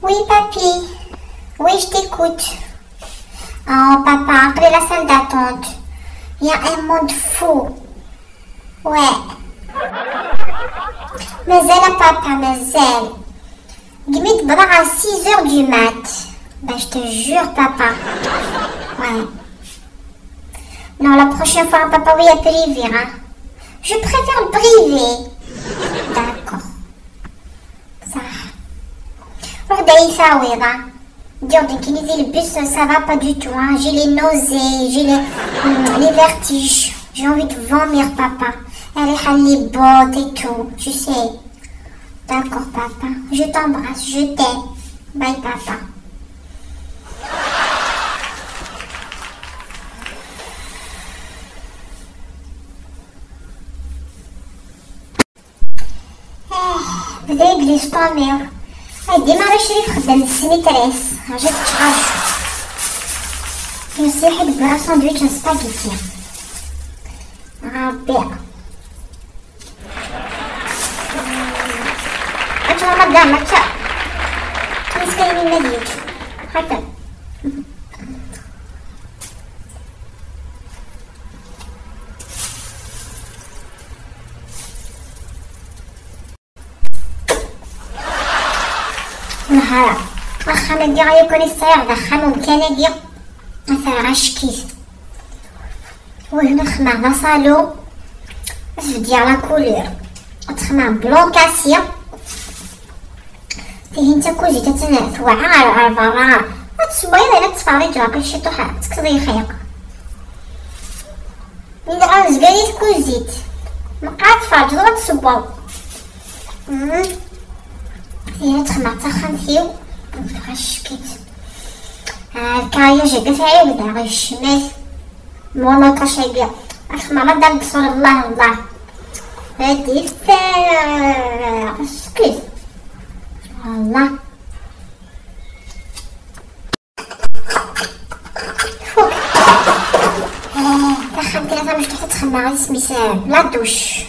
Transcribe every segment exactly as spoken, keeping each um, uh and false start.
Oui, papy. Oui, je t'écoute. Oh, papa, appelez la salle d'attente. Il y a un monde fou. Ouais. Mazal a papa, mazal. Ddem-it à six heures du mat. Ben, je te jure, papa. Ouais. Non, la prochaine fois, papa, oui, à privé, hein. Je préfère le privé. D'accord. Ça. Roh d'aï ça, oui, va. Dire de qui dit le bus, ça va pas du tout, hein. J'ai les nausées, j'ai les, hum, les vertiges. J'ai envie de vomir, papa. Elle est halibot et tout, tu sais. D'accord, papa. Je t'embrasse, je t'aime. Bye, papa. Ah, beda yegli s ṭṭamiw. Ay, dima ara crif xeddam d snitres. Rǧu ad teččeɣ, rǧu. Yusiḥ i d-wwiɣ asandwič n spaghetti. Ṛebbi. Akka, madame, akka. Meskin, ad yečč. Haka. Nehara. Axxam-agi ɣaya-ken i sɛiɣ d axxam umkan-agi. Ata ɣackit. Win xedmeɣ d aṣalu. Ad s-bdiɣ la couleur. Ad t-xedmeɣ blanc cassé. Tihin d takuzit, attan tewɛer ɣer, ɣer berra. Ad tessewwayeḍ, ad tettferriǧeḍ ɣef ciṭuḥ, ad tekkseḍ i yixyaq. Dɣa nezga di tkuzit. Meqqar ad tferǧeḍ, ad tessewweḍ. Mm. Tihin ad xedmeɣ d taxxamt-iw. Tɣackit. Ah, lkariyaj-agi tɛiwed, ɣer ccmat. Voilà, kacagi. Asma ma dam تصور الله الله. هادي ف-، اسكت. والله. فوق. آه، دخلت لها مش تحت خمار اسمي سام. لا دوش.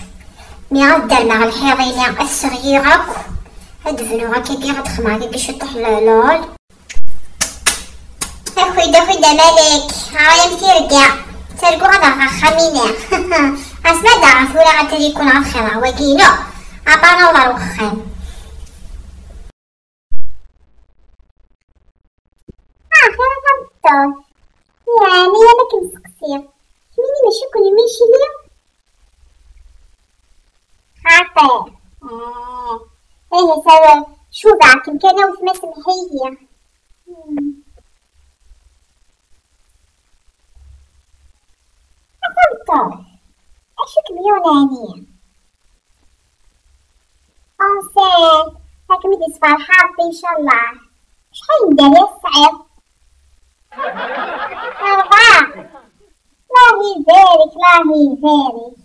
مي غدار مع الحيض، إلا السغيير أكو. هاد فنو هكا كي غتخمع هكا كي شطح ل-، لول. أخوي دا، أخوي دا مالك، هاي متيرقع. ترقو غدا خمينة. أسمع دا، ثورة غتري يكون غتخير، هو كينو. أبانا ولا روخان. آه، خير غمطوش. يعني، يا ما كنسقسي. سميني ماشي كوني ماشي ليا. خاطر. آه. إيه، سوا، شو ذاك؟ كان وثمة سمحية. مم. أفضل. أشك ميونانية. أنسي. هاك ميدي صفار حرب إن شاء الله. شحال ندير يا الصعيب؟ أربعة. الله يبارك، الله يبارك.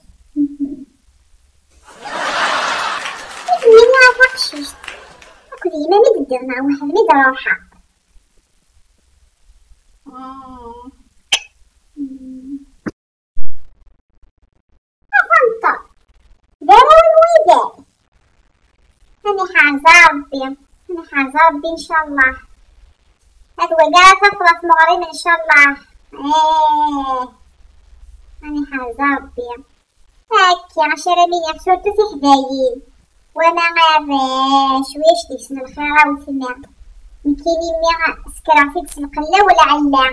اسمي أنا فقششت. أكو ديما ميدي دير مع واحد ميدي روحها. آه. مم. أفنطة. دايرة وين ويداي؟ أنا حازة ربي. أنا حازة ربي إن شاء الله. هاد وقعة تخلص مغرب إن شاء الله. إيه. أنا حازة ربي. هاكي، عشرة مليون، سورتو في حدايين. وما غير شوية شديسن الخيرة وثمة. نكيني مي سكرة في تسلق لا ولا علا.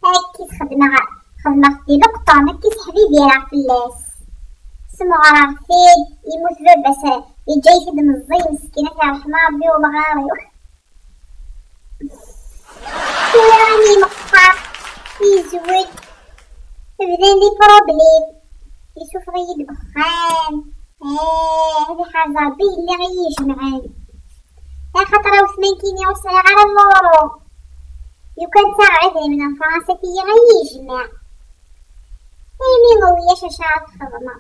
هاكي تخدمها، خدمة خدي لقطة، ما كي تحبي ديرها في اللاس. سمغرة فيد، يموت بابا س-، يجي يفيد من الزين مسكينة، يا رحمة ربي ومغاري. كي راني مقصر يزوج، بدان لي بروبليم، يشوف غير دخان. آه، هذه حاجة ربي اللي غيجمعان. يا خاطر راهو ثمانين كيني وسعي على اللورو. لو كان تاع عدن من فرنسا كي غيجمع. إيمي ما وياش اش عاد خدمة.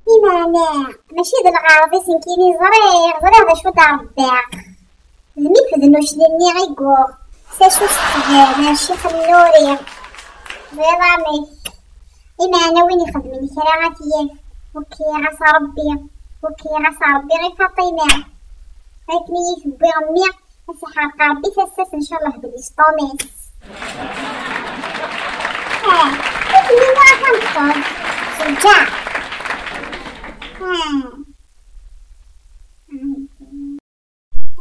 إيمانا، ماشي د الغرض يسنكيني زريغ، زريغ د شو دار الداق. ذمي في ذنوش لني غيقوغ. ساشو سخدام، ماشي خنوري. زرامي. إيمانا وين يخدمني كرا غاتياك. وكي غاس ربي. وكي غاس ربي غير فاطمة. Akken i yi-tewwi mmi, ad s-iḥerq Ṛebbi tasa-s, ncallah, d lisṭum-is. Ah, i temmini a tameṭṭut, zewǧeɣ. Ah.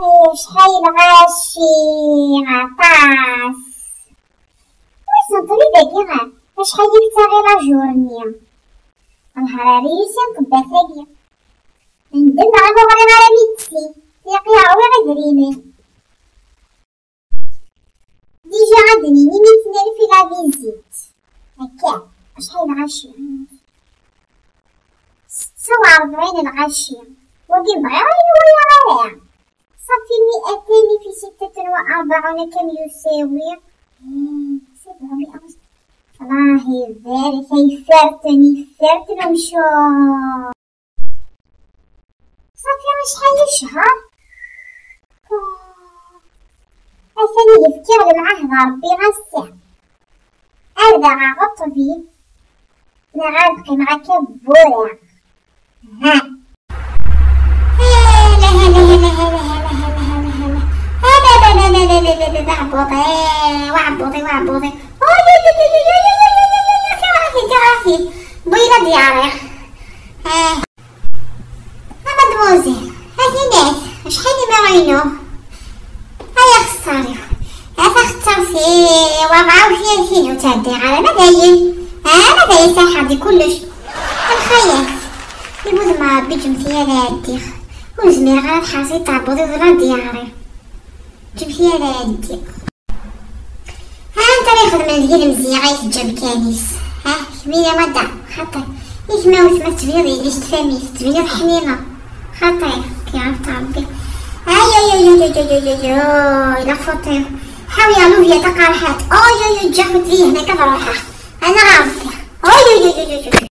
Ay, acḥal lɣaci, aṭas. Wissen ṭṭbib-agi, acḥal i yettaɣi la journée. Nehṛ ar yis n tebbat-agi. Nedmeɣ ur ɣriɣ ara médecine, ilaq-iyi ṛwiɣ idrimen. Déjà ad d-nini mitin alef i la visite. Akka, acḥal lɣaci? Setta u ṛebɛin lɣaci. Wagi bɣiɣ ayen ur walaɣ ara. صافي مائتين في ستة وأربعون كم يساوي؟ إيه، سبعمية. الله يبارك، يفرتن، يفرتن ومشو. صافي، شحال الشهر؟ أثاني يفكر معاه ربي غاسع. أربعة غطبي. نغرق معاك بورا. ها. هلا، هلا، هلا، هلا، هلا، هلا، هلا، هلا. هلا، لا، لا، لا، لا، لا، لا، لا، لا، عبوطي، وعبوطي، وعبوطي. أوي، أوي، أوي، أوي، أوي، أوي، أوي، أوي، أوي، أوي، أوي، أوي، أوي، أوي. بويلة ديالي. آه. مادموزيل، هاتي ناس، شحال نيميرو ينو؟ هيا خساري. هذا اخترتي وضعه فيه فيه وتعدي على ما داين. ها ما داين ساحة دي كلش. الخيال. يبوظ ما ربي جمتي على يديك. وزمير غير تحاسي تعبوظي ولا دياري. جمتي على يديك. ها انت اللي يخدم هذه المزية غير تجيب كانيس. ها، كمية مدى. خاطر. ياك ما وثمة تبيض يديش تفهمي، تبيض حنينة. خاطر. كي عرفت ربي. اي، اي، اي، اي، اي، اي، اي، اي، لا فوتي. حاولي يا لوفيا تقرحات. اي، اي، اي، جا خدي هنا كضروحة. انا غا ربي. اي، اي، اي، اي، اي، اي.